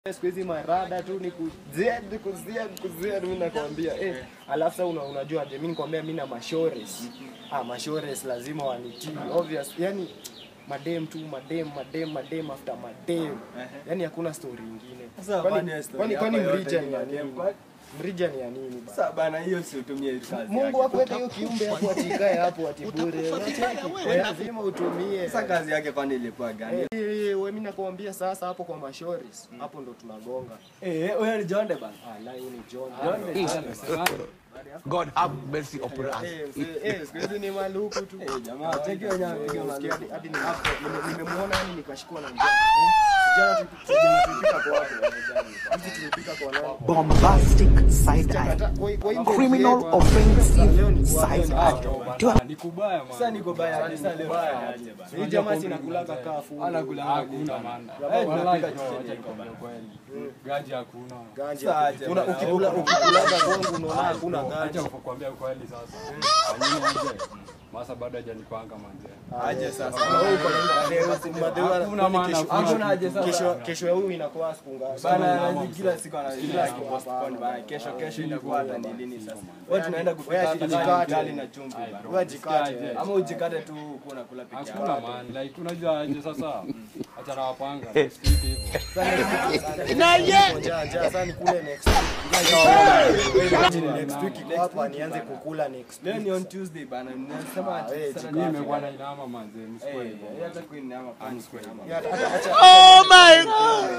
Siku hizi marada tu ni kuzed kuzed kuzed, mimi nakwambia. Alafu sasa unajua je, mimi nikwambia mimi na mashores. Mashores lazima wanitii. Obvious. Yani madem tu, madem, madem, madem after madem. Yani hakuna story nyingine. Kwani mrija ni ya nini? Mrija ni ya nini bana? Sasa bana, hiyo si utumie kazi. Mungu akuweke hiyo kiumbe hapo atikae hapo atibure. Lazima utumie. Sasa kazi yake kwani ilikuwa gani? Wewe mimi nakwambia sasa hapo kwa mashoris, hapo ndo tunagonga. Huyo ni Jonde bana. La, huyo ni Jonde. God have mercy upon us. Siku hizi ni maluku tu. Jamaa, cheki wenyewe anapiga maluku. Hadi nimemuona yani nikashikwa na njaa. Jana tulipika kwa wapi? Hizi tulipika kwa nani? Bombastic side eye. Criminal offensive side eye. Ni kubaya man. Sasa niko baya hadi sasa leo. Hii jamaa si nakulaga kafu. Anakula hakuna man. Wallahi acha nikwambie kweli. Gaji hakuna. Gaji. Una ukikulaga gongo unaona hakuna gaji. Acha kukwambia kweli sasa. Anyini aje. Masa bado hajanipanga manze. Aje sasa. Hakuna maana. Hakuna aje sasa. Kesho ya huyu inakuwa siku ngapi? Bana kila siku ana postpone bana. Kesho inakuwa hata ni lini sasa. Wewe tunaenda kupika ugali na chumvi bana. Wewe jikate. Ama ujikate tu uko unakula peke yako. Hakuna man. Like unajua aje sasa. Acha na wapanga. Next week hivyo. Na ye. Njaa sasa nikule next week. Next week hapa nianze kukula next week. Leo ni on Tuesday bana. Ninasema sasa mimi nimekuwa na inama manze, msikwe hivyo. Hata kuinama. Oh my God.